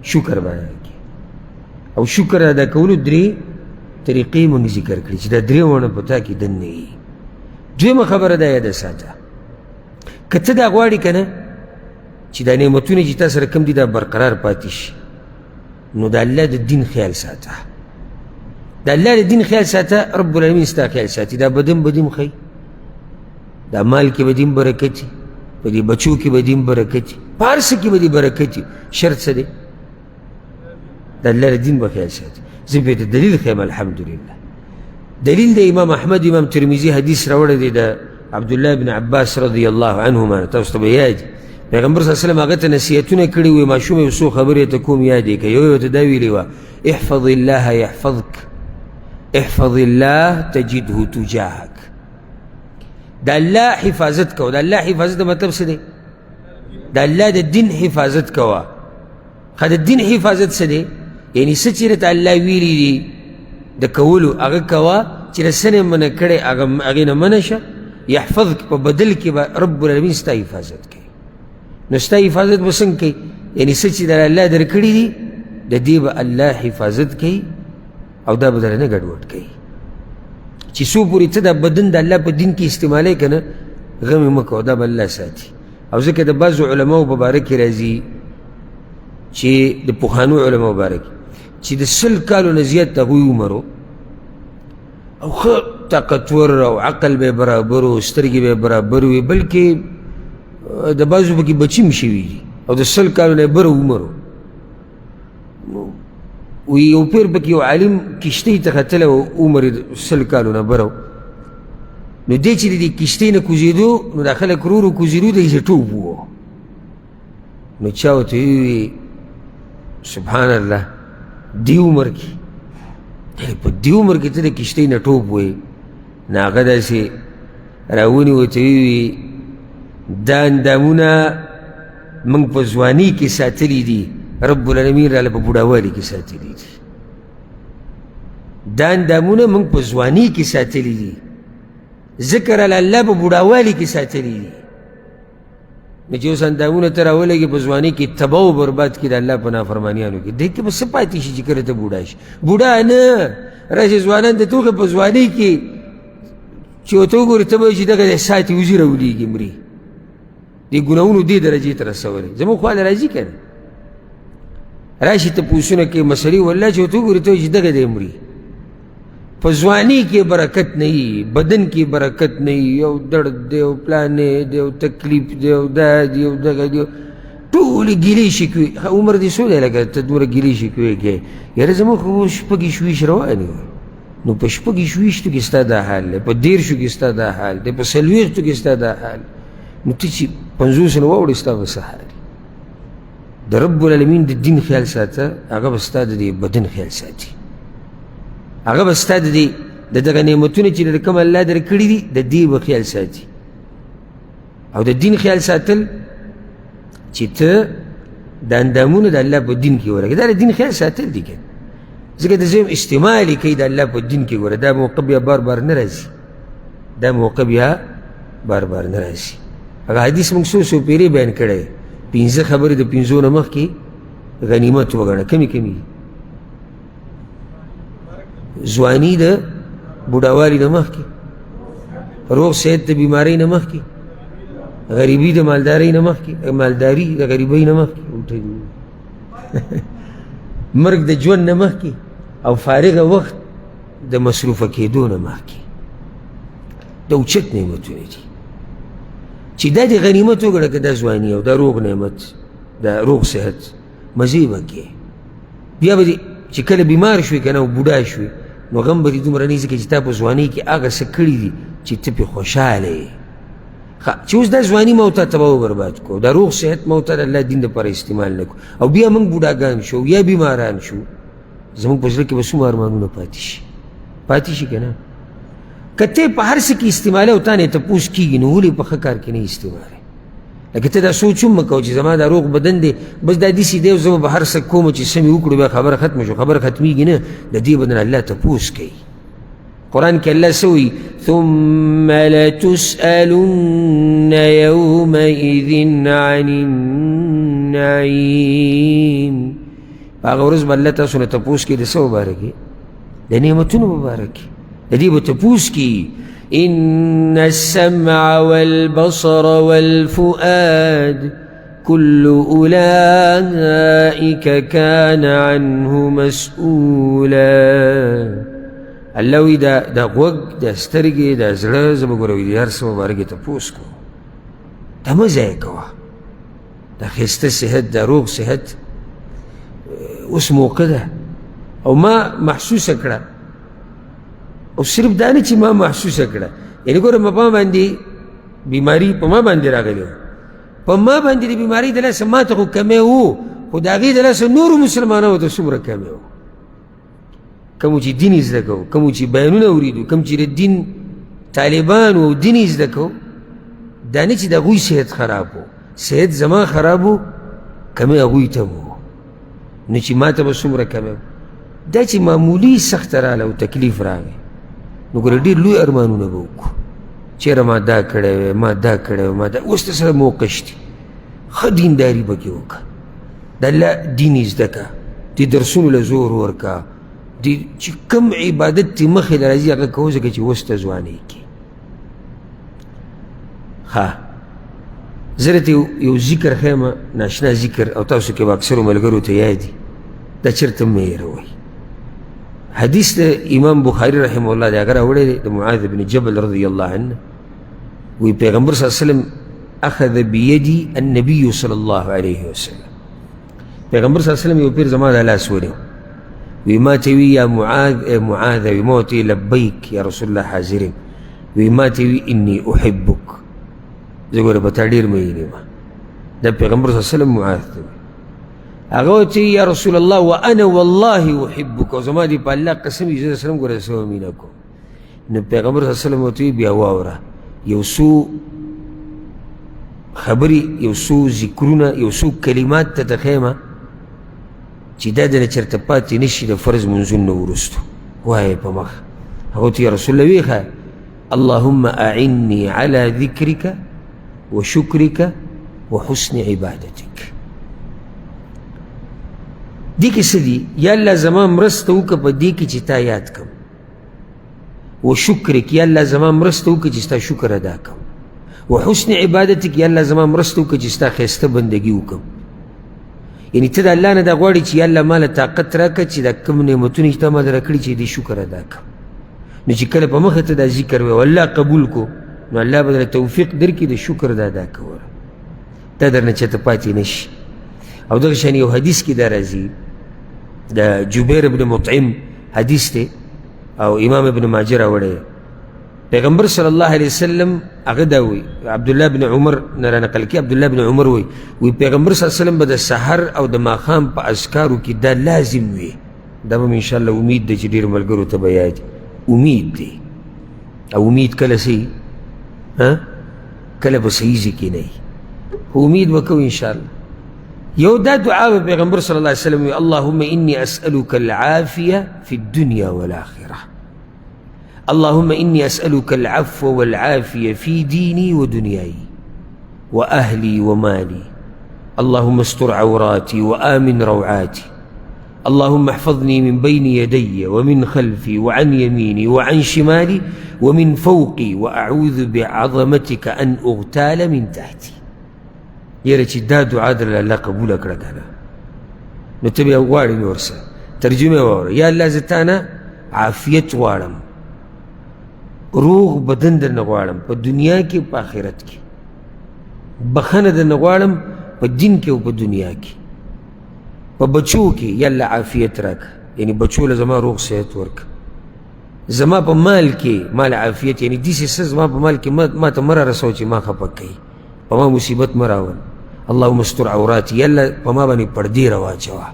شکر به ادا کړې. او شکر ادا کولو درې طریقې موږ ذکر کړې چې دا درې واړه په تا کې دننه وي. دویمه خبره دا یاده ساته، که ته دا غواړې که نه چې دا نعمتونه چې تا سره کوم دي دا برقرار پاتې شي، نو د الله د دین خیال ساته. د الله د دین خیال ساته، رب العالمین ستا خیال ساتي. دا بدن به دیم ښیي، دا مال کې به دیم برکت وي، په دې بچو کې به دیم برکت وي، په هر څه کې به دې برکت وي. شرط څه دی؟ د الله د دین به خیال ساتي. زه پرې د دلیل ښیم الحمدلله. دلیل د امام احمد امام ترمذي حدیث راوړی دی د عبدالله بن عباس رضی الله عنهما، تاسو ته به یاد پیغمبر صلی الله علیه وسلم هغه ته نصیحتونه کړي وي، ماشوم یو څو خبرې ته کوم یاد یې کړه. یو یې ورته دا ویلي وه، احفظ الله یحفظک، احفظ الله تجده تجاهک. د الله حفاظت کوه. د الله حفاظت مطلب څه دی؟ د الله د دین حفاظت کوه. ښه، د دین حفاظت څه دی؟ یعنی څه چې راته الله ویلي دي د کولو هغه کوه، چې له څه نه منع کړی هغې نه منع شه. یحفظک، په بدل کې به رب العالمین ستا حفاظت کوي. نو ستا حفاظت به څنګه کوي؟ یعنی څه چې در الله درکړي دي د دې به الله حفاظت کوي او دا به درنه ګډوډ کوي. چې څو پورې ته دا بدن د الله په دین کې استعمالوې که نه، غم یې مه کوه، دا به الله ساتي. او ځکه د بعضو علماو په باره کې راځي چې د پخوانو علماو باره کې چې د 100 کالو نه زیات د هغوی عمر و، او ښه طاقتور او عقل به یې برابر و، سترګې به یې برابر وي، بلکې د بعضو پکې بچي هم شوي دي، او د 100 کالو نه یې بره عمر و. نو یو پیر پکې یو عالم کښتۍ ته ختلی و، عمر یې 100 کالو نه بره و. نو دی چې د دې کښتۍ نه کوزېدو، نو دا خلک ورو ورو کوزېدو، دی یې ټوپ وو. نو چا ورته وویل، سبحان الله، دې عمر کې، په دې عمر کې ته د کښتۍ نه ټوپ وې؟ نو هغه داسې راونیوه، ورته وویل، دا اندامونه موږ په ځواني کې ساتلي دي، رب العالمین راله په بوډاوالي کې ساتلي دي. دا اندامونه موږ په ځواني کې ساتلي دي، ځکه راله الله په بوډاوالي کې ساتلي دي. نو چې اوس اندامونه ته راولګي په ځواني کې تباه او برباد کړي د الله په نافرمانیانو کې، دې کې به څه پاتې شي چې کله ته بوډا شي؟ بوډا نه راشي، ځوانان د توښې په ځواني کې چې ورته وګوري ته به وایي چې دغه دی ساتي وزي راولېږي، مري. دې ګناهونو دې درجې ته رسولی. زموږ خوا له راځي که نه راشي تپوسونه کوي مسلې، والله چې ورته وګوري ته وایي چې دغه دی مري. په ځواني کې برکت نه وي، بدن کې برکت نه وي، یو درد دی، یو پلانې دی، یو تکلیف دی، یو دا دی، یو دغه دی، ټولې ګیلې شکوې. ښه عمر دې څو دی لکه ته دومره ګیلې شکوې کوې؟ یاره زموږ خو 26 روان وي. نو په 26 کې ستا دا حال دی، په 30 کې ستا دا حال دی، په 40 کې ستا دا حال، نو ته چې 50 نه واوړې ستا به څه حال دی؟ د رب العالمین د دین خیال ساته، هغه به ستا د دې بدن خیال ساتي، هغه به ستا د دې د دغه نعمتونه چې د کوم الله درکړي دي د دې به خیال ساتي. او د دین خیال ساتل چې ته د اندامونو د الله په دین کې ورکړې، دا د دین خیال ساتل دي که ځکه د زویم استعمال یې کوي د الله په دین کې. ګوره دا موقع بیا بار بار نه راځي، دا موقع بیا بار بار نه راځي. هغه حدیث موږ څو څو پیرې بیان کړی، 5 خبرې د 5 نه مخکې غنیمت وګڼه. کمې کمې ځواني د بوډاوالي نه مخکې، روغ صحت د بیمارۍ نه مخکې، غریبي د مالدارۍ نه مخکې، مالداري د غریبۍ نه مخکې، مرګ د ژوند نه مخکې، او فارغه وخت د مصروفه کېدو نه مخکې. دا اوچت نعمتونه دي چې دا د غنیمت وګڼه، که دا ځواني او دا روغ نعمت، دا روغ صحت، مزې به کوې. بیا به دې چې کله بیمار شوې که نه او بوډا شوې، نو غم به دې دومره نه ځکه چې تا په ځوانۍ کې هغه څه کړي دي چې ته پرې خوشحاله یې. چې اوس دا ځواني ما او تا تباه و برباد کړو، دا روغ صحت ما او تا د الله دین دپاره استعمال نه کړو، او بیا موږ بوډاګان شو یا بیماران شو، زموږ په زړه کې به څومره ارمانونه پاتې شي، پاتې شي که نه؟ که ته په هر څه کې استعمالوې او تا نه تپوس کېږي، نو ولې په ښه کار کې نه استعمالوې؟ لکه ته دا سوچ هم مه کوه چې زما دا روغ بدن دی، بس دا داسې دی او زه به هر څه کوم چې څه مې وکړو بیا خبره ختمه شو. خبره ختمېږي نه، د دې بدن الله تپوس کوي. قرآن کې الله څه وایي؟ ثم لتسألن يومئذ عن النعيم. په هغه ورځ به الله تاسو نه تپوس کوي د څه مباره کې؟ د نعمتونو مباره کې، د دې به تپوس کوي. إن السمع والبصر والفؤاد كل أولئك كان عنه مسؤولا. الله وایي دا غوږ، دا سترګې، دا زړه، زه به ګوره وایي د هر څه مباره کې تپوس کوم. دا مه ضایع کوه، دا ښایسته صحت، دا روغ صحت اوس موقع ده. او ما محسوسه کړه، او صرف دا نه چې ما محسوسه کړه، یعنې ګوره ما باندې بیماري په ما باندې راغلې وه، په ما باندې د بیمارۍ د لاسه ما ته خو کمی و، خو د هغې د لاسه نورو مسلمانانو ته څومره کمی و. کومو چې دین یې زده کوو، کومو چې بیانونه اورېدو، کوم چې د دین طالبان وو، دین یې زده کوو، دا نه چې د هغوی صحت خراب و، صحت زما خراب و، کمی هغوی ته و، نو چې ما ته به څومره کمی و. دا چې معمولي سخته راله او تکلیف راغی، نو ګوره ډېر لوی ارمانونه به وکړو، چېرې ما دا کړی وی، ما دا کړی وی، ما دا. اوس ته سره موقع شته، ښه دینداري پکې وکړه، د الله دین یې زده کړه، دې درسونو له زور ورکړه، دې چې کوم عبادت دې مخې له راځي هغه کوه، ځکه چې اوس ته ځوانۍ کې. ښه زه درته یو ذکر ښیم، ناشنا ذکر، او تاسو کې به اکثرو ملګرو ته یاد دي، دا چېرته مه هېروئ. حدیث د امام بخاري رحمه الله دی، هغه راوړی دی د معاذ بن جبل رضی الله عنه، وی پیغمبر صلی الله علیه وسلم اخذ بيدي النبي صلی الله علیه وسلم. پیغمبر صلی الله علیه وسلم یو پیر زما د لاس ونیو، وی ما ته وی یا معاذ، ای معاذ، وی ما ته لبیک یا رسول الله حاضر یم. وی ما ته وی انی احبک، زه ګوره په تا ډېر مین یم. دا پیغمبر صلی الله علیه وسلم معاذ ته وی، هغه ورته یا رسول الله وانا والله احبک، او زما دې په الله قسم وي زه در سره هم ګوره سره مینه کوم. نو پیغمبر صلی الله علیه وسلم ورته وی بیا واوره، یو څو خبرې، یو څو ذکرونه، یو څو کلمات ته ته ښیم چې دا درنه چېرته پاتې نه شي د فرض لمونځونو نه وروستو وایې په مخ. هغه ورته یا رسول الله ویې ښیه، اللهم أعني على ذکرک وشکرک وحسن عبادتک. دې کې څه دي؟ یا الله زما مرسته وکړه په دې کې چې تا یاد کړم، وشکرک، یا الله زما مرسته وکړه چې ستا شکر ادا کړم، وحسن عبادتک، یا الله زما مرسته وکړه چې ستا ښایسته بندګي وکړم. یعنې ته د الله نه دا غواړې چې یا الله ما له طاقت راکړه چې دا کوم نعمتونه چې تا ما ته راکړي چې دې شکر ادا کړم. نو چې کله په مخه ته دا ذکر وایې او الله قبول کړو، نو الله به درله توفیق درکړي د شکر د ادا کولو، دا درنه چېرته پاتې نه شي. او دغه شان یو حدیث کې دا راځي، د جبیر ابن مطعم حدیث دی، او امام ابن ماجه راوړی. پیغمبر صلی الله علیه وسلم هغه دا وایي، عبدالله بن عمر نه را نقل کوي، عبدالله بن عمر وایي، وایي پیغمبر صلی الله علیه وسلم به د سحر او د ماښام په اذکارو کې دا لازم وي. دا به انشاءالله امید دی چې ډېرو ملګرو ته به یاد امید دی، او امید کله صحیح کله به صحیح ځای کې نه وي، خو امید به کوو انشاءالله. یو دا دعا به پیغمبر صلی الله علیه وسلم وي، اللهم انی اسألک العافیه فی الدنیا والآخرة، اللهم إني أسألك العفو والعافية في ديني ودنياي وأهلي ومالي، اللهم استر عوراتي وآمن روعاتي، اللهم احفظني من بين يدي ومن خلفي وعن يميني وعن شمالي ومن فوقي، وأعوذ بعظمتك أن أغتال من تحتي. یاره چې دا دعا درله الله قبوله کړه که نه، نو ته بیا غواړې نور څه. ترجمه واوره، یا الله زه تا نه عافیت غواړم، روغ بدن درنه غواړم په دنیا کې په آخرت کې، بخښنه درنه غواړم په دین کې او په دنیا کې، په بچو کې یا الله عافیت راکړه، یعنی بچو له زما روغ صحت ورکړه، زما په مال کې مال عافیت، یعنی داسې څه زما په مال کې ما ته مه رارسوه چې ما خفه کوي، په ما مصیبت مه راوله. اللهم استر عوراتي، یا الله په ما باندې پردې راواچوه،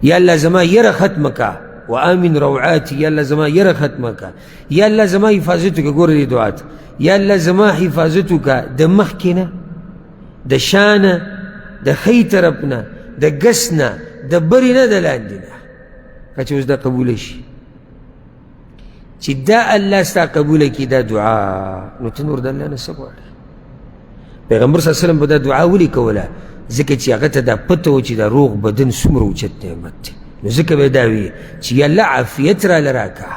یا الله زما یره ختمه که، وآمن روعاتي، یا الله زما یره ختمه که، یا الله زما حفاظت وکړه. ګوره دې دعا ته، یا الله زما حفاظت وکړه د مخکې نه، د شا نه، د ښی طرف نه، د ګس نه، د برې نه، د لاندې نه. که چې اوس دا قبوله شي چې دا الله ستا قبوله کړي دا دعا، نو ته نور د الله نه څه غواړې؟ پیغمبر صلی الله علیه وسلم به دا دعا ولې کوله؟ ځکه چې هغه ته دا پته وه چې دا روغ بدن څومره اوچت نعمت دی، نو ځکه به یې دا وي چې یا الله عافیت راله راکړه،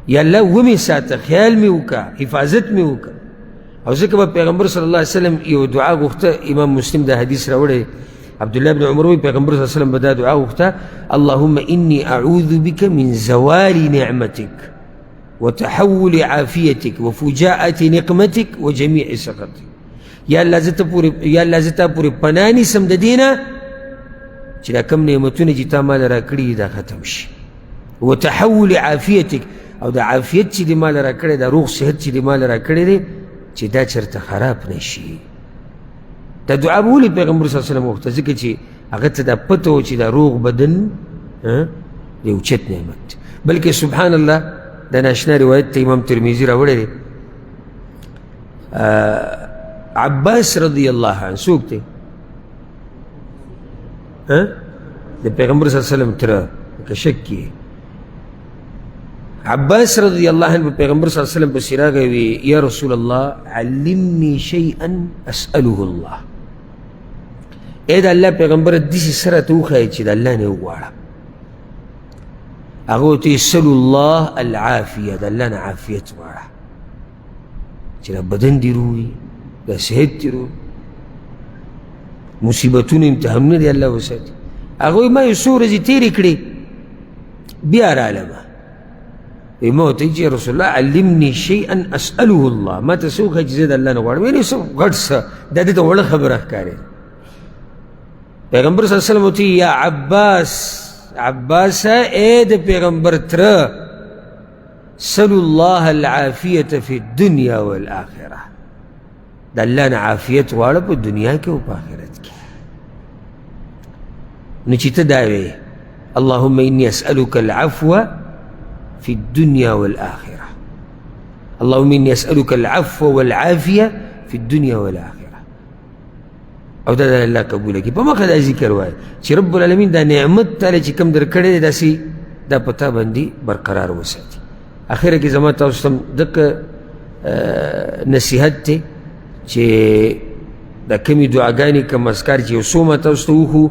یا الله ومې ساته، خیال مې وکړه، حفاظت مې وکړه. او ځکه به پیغمبر صلی الله علیه وسلم یو دعا غوښته، امام مسلم دا حدیث راوړی، عبدالله بن عمر وایي پیغمبر صلی الله علیه وسلم به دا دعا غوښته، اللهم انی اعوذ بک من زوال نعمتک وتحول عافیتک وفجاءة نقمتک وجمیع سخطک. یا الله زه ته پورې، یا الله زه تا پورې پناه نیسم د دې نه چې دا کوم نعمتونه چې تا ماله راکړي دي دا ختم شي، وتحول عافیتک، او د عافیت چې دې ماله راکړی، دا روغ صحت چې دې ماله راکړی دی چې دا چېرته خراب نه شي. دا دعا به ولې پیغمبر صلی الله علیه وسلم غوښته؟ ځکه چې هغه ته دا پته وه چې دا روغ بدن د اوچت نعمت دی. بلکې سبحان الله د ناشنا روایت ته امام ترمذي راوړی دی، عباس رضی الله عنه څوک دی؟ د پیغمبر صلی الله علیه وسلم تره، که شک کې عباس رضی الله عنه پیغمبر صلی الله علیه وسلم پسې راغی وی یا رسول الله علمني شیئا اسأله الله، ای د الله پیغمبر داسې څه راته وښایه چې د الله نه یې وغواړم. هغه ورته وایي سلو الله العافیه، د الله نه عافیت غواړه چې دا بدن دې روغ وي، دا صحت دې روغ، مصیبتونه امتحانونه دې الله وساتي. هغه وایي ما یو څو ورځې تېرې کړې بیا رالم، وایي ما ورته وایي چې رسول الله علمني شیئا اسأله الله، ما ته څه وښیه چې زه د الله نه غواړم، یعنې څه غټ څه، دا ده ته وړه خبره ښکارېده. پیغمبر صلی الله علیه وسلم ورته یا عباس، عباس ای د پیغمبر تره، سلو الله العافیة فی الدنیا والآخرة، د الله نه عافیت غواړه په دنیا کې او په آخرت کې. نو چې ته دا وې اللهم إني أسألك العفو في الدنيا والآخرة، اللهم إني أسألك العفو والعافية في الدنيا والآخرة، او دا د الله قبوله کړي. په مخه دا ذکر وایي چې رب العالمین دا نعمت تاله چې کوم درکړی دی داسې دا په تا باندې برقرار وساتي. اخره کې زما تاسو ته دغه نصیحت دی چې دا کومې دعاګانې کوم اذکار چې یو څو ما تاسو ته وښو،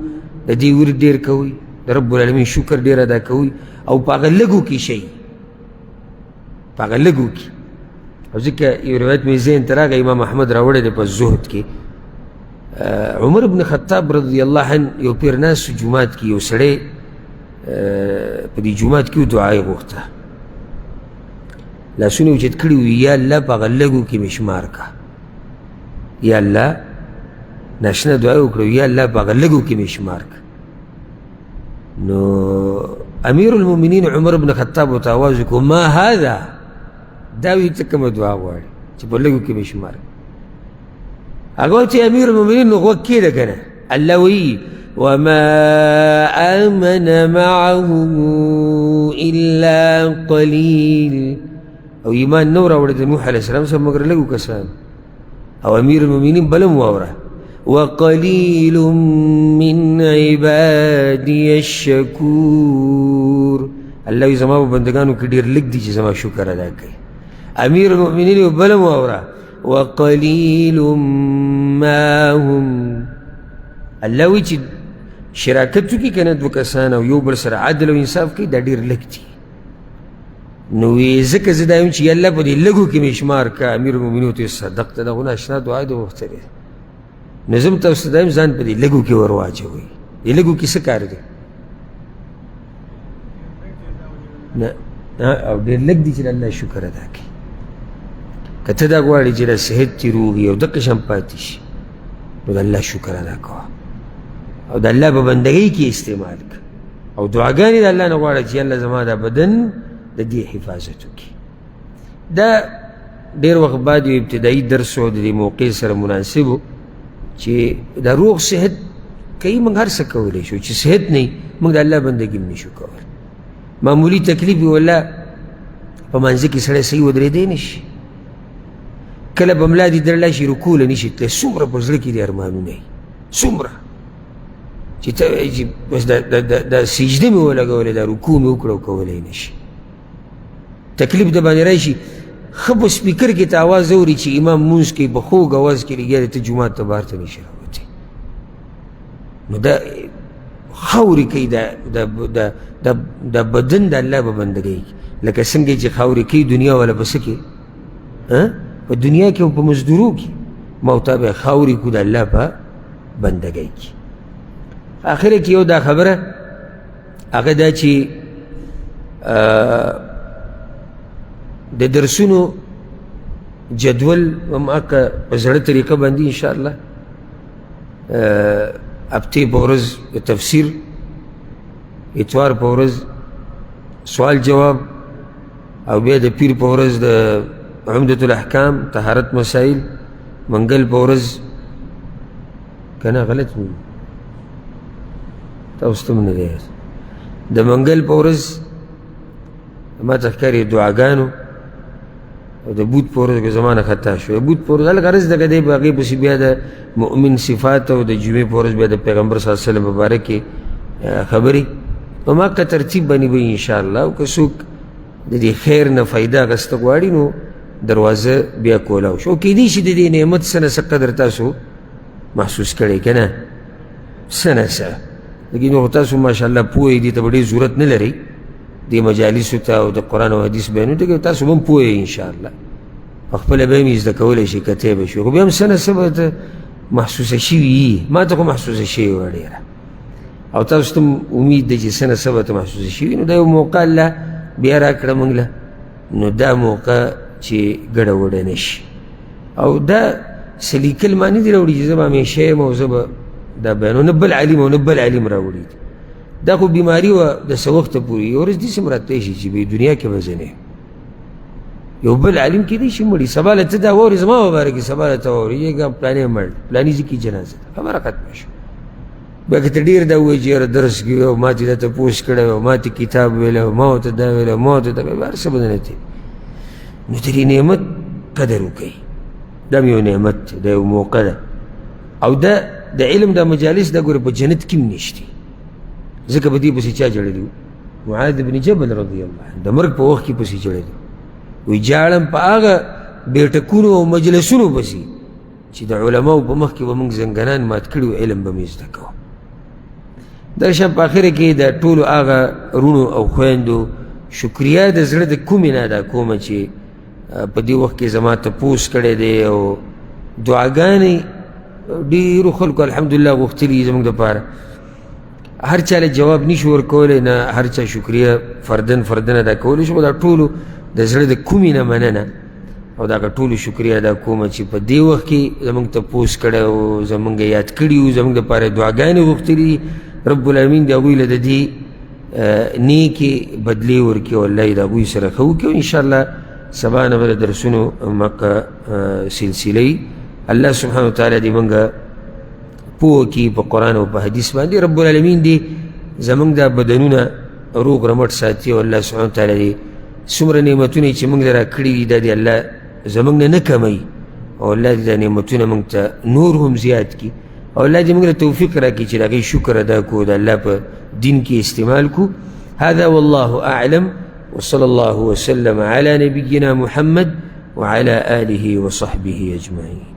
د دې ورد ډېر کوئ، د رب العالمین شکر ډېر ادا کوئ، او په هغه لږو کې شئ، په هغه لږو کې. او ځکه یو روایت مې ذهن ته راغی، امام احمد راوړی دی په زهد کې، عمر بن خطاب رضی الله عنه یو پیر ناست جومات کې، یو سړی په دې جومات کې دعا یې غوښته، لاسونه یې اوچت کړي وي، یا الله په هغه لږو کې مې شمار کړه، یا الله ناشنا دعا یې وکړه، یا الله په هغه لږو کې مې شمار کړه. نو امیر المؤمنین عمر بن خطاب ورته اواز وکړو، ما هذا، دا وی ته کومه دعا غواړې چې په لږو کې مې شمار کړه؟ هغه وایي چې امیر المؤمنین نو غوږ کښېږده که نه، الله وایي وما آمن معه إلا قليل، او ایمان نه راوړی د نوح علیه السلام سره مګر لږو کسان. او امیر المؤمنین بل هم واوره، وقلیل من عبادی الشکور، الله وایي زما په بندګانو کې ډېر لږ دي چې زما شکر ادا کوي. امیر المؤمنین یو بل هم واوره، وقلیل ما هم، الله وایي چې شراکت وکړي که نه دوه کسان او یو بل سره عدل او انصاف کوي، دا ډېر لږ دي. نو وایي ځکه زه دا یم چې الله په دې لږو کې مې شمار کړه. امیر المؤمنین ورته وایي صدقته، دا خو ناشنا دعا دې غوښتلې ده. نو زه هم تاسو ته دا یم ځان په دې لږو کې ور واچوئ. دې لږو کې څه کار دی؟ نه، او ډېر لږ دي چې د الله شکر ادا کوي. که ته دا غواړې چې د صحت دې روغ وي او دقه شان پاتې شي، نو د الله شکر ادا کوه او د الله په بندګۍ کې استعمال کړه. او دعاګانې د الله نه غواړه چې الله زما دا بدن د دې حفاظت وکړي. دا ډېر وخت بعد یو ابتدایي درس و، د دې موقع سره مناسب و چې د روغ صحت کوي موږ هر څه کولی شو، چې صحت نه وي موږ د الله بندګي هم نشو کولی. معمولي تکلیف وي والله په مانځه کې سړی صحیح ودرېدی نه شي، کله به ملا دې درله شي رکوع له نه شي تللی، څومره په زړه کې دې ارمانونه وي، څومره چې ته وایې چې بس دا سجده مې ولګولې، دا رکوع مې وکړه او کولی نه شي. تکلیف د باندې راشي، ښه په سپیکر کې ته اواز اوري چې امام مونځ کوي په خوږ اواز کې لګیا دی، ته جومات ته بهر ته نه شي راوتی. نو دا خاورې کوي د بدن د الله په بندګۍ کې، لکه څنګه چې خاورې کوي دنیا والا په څه کې، په دنیا کې او په مزدورو کې، ما او تا به خاورې کړو د الله په بندګۍ کې. آخره کې یو دا خبره هغه دا چې د درسونو جدول هم هکه په زړه طریقه باندې انشاءالله هفتې په ورځ د تفسیر، اتوار په ورځ سوال جواب، او بیا د پیر په ورځ د عمدة الاحکام طهارت مسائل، منګل په ورځ که نه غلط مې تاسو ته هم نه دی، د منګل په ورځ ما ته ښکاري دعاګانو، او د بوت په ورځ کې زما نه خطا شو، بوت په ورځ هلکه غرض دغه دی، په هغې پسې بیا د مؤمن صفات او د جمعې په ورځ بیا د پیغمبر صلی الله علیه وسلم په باره کې خبرې په ما که ترتیب باندې به انشاءالله. او که څوک د دې خیر نه فایده اخیسته غواړي نو دروازه بیا کولاو شو. او کیدای شي د دې نعمت څه نه څه قدر تاسو محسوس کړئ که نه، څه نه څه، لیکن خو تاسو ماشاءالله پوه دي ته به ډېر ضرورت نه لرئ دې مجالسو ته او د قرآن او حدیث بیانو ته، تاسو به هم پوه یئ انشاءالله، په خپله به هم زده کولی شئ، کتی به شي، خو بیا هم څه نه څه به ته محسوسه شوي وي. ما ته خو محسوسه شوې وه ډېره، او تاسو ته هم امید دی چې څه نه څه به ته محسوسه شوي. نو دا یو موقع الله بیا راکړه موږ له، نو دا موقع چې ګډه وډه نه شي. او دا څه لیکل ما نه دي راوړي چې زه به همیشه یم او زه به دا بیانوم، نه بل عالم او نه بل عالم راوړي دي. دا خو بیماري وه د څه وخته پورې، یوه ورځ داسې هم راتلی شي چې بې دنیا کې به زه نه یم، یو بل عالم کېدای شي مړي، سبا له ته دا واورې زما مبارکي، سبا له ته واورې یېږه پلانی مړ، پلاني ځای کې جنازه ده، خبره ختمه شوه. بیا که ته ډېر دا ووایې چې یاره درس کې وی او ما ترې دا تپوس کړی او ما ترې کتاب ویلی او ما ورته دا ویلی او ما ورته دا ویلی، هر څه به نه تېر. نو د دې نعمت قدر وکړئ، دا هم یو نعمت دی، دا یو موقع ده. او دا د علم دا مجالس دا ګوره په جنت کې هم نشته، ځکه په دې پسې چا ژړلي وو؟ معاذ بن جبل رضی الله عنه د مرګ په وخت کې پسې ژړلي وي، ژاړم په هغه بیټکونو او مجلسونو پسې چې د علماو په مخ کې به موږ زنګنان مات کړي وو، علم به مې زده کوه. دا شان په آخره کې د ټولو هغه وروڼو او خویندو شکریه د زړه د کومې نه ادا کومه چې په دې وخت کې زما تپوس کړی دی او دعاګانې ډېرو خلکو الحمدلله غوښتلي زموږ دپاره. هر چا له جواب نشو ورکولی، نه هر چا شکریه فردن فردن ادا کولی شو، دا ټولو د زړه د کومې نه مننه او دا ټولو شکریه ادا کوم چې په دې وخت کې زموږ تپوس کړی او زموږ یاد کړي وو، زموږ دپاره دعاګانې غوښتلي دي. رب العالمین د هغوی له د دې نیکې بدلې ورکړي او الله یې د هغوی سره ښه وکړي. او انشاءالله سبا نه به د درسونو مکه سلسله وي. الله سبحانه وتعالی دې موږ پوه کړي په قرآن او په حدیث باندې. رب العالمین دې زموږ دا بدنونه روغ رمټ ساتي او الله سبحانه وتعالی دې څومره نعمتونه چې موږ له راکړي دي دا دې الله زموږ نه نه کموي، او الله دې دا نعمتونه موږ ته نور هم زیات کړي، او الله دې موږ له توفیق راکړي چې د هغې شکر ادا کړو، د الله په دین کې استعمال کړو. هذا والله أعلم، وصلى الله وسلم على نبينا محمد وعلى آله وصحبه أجمعين.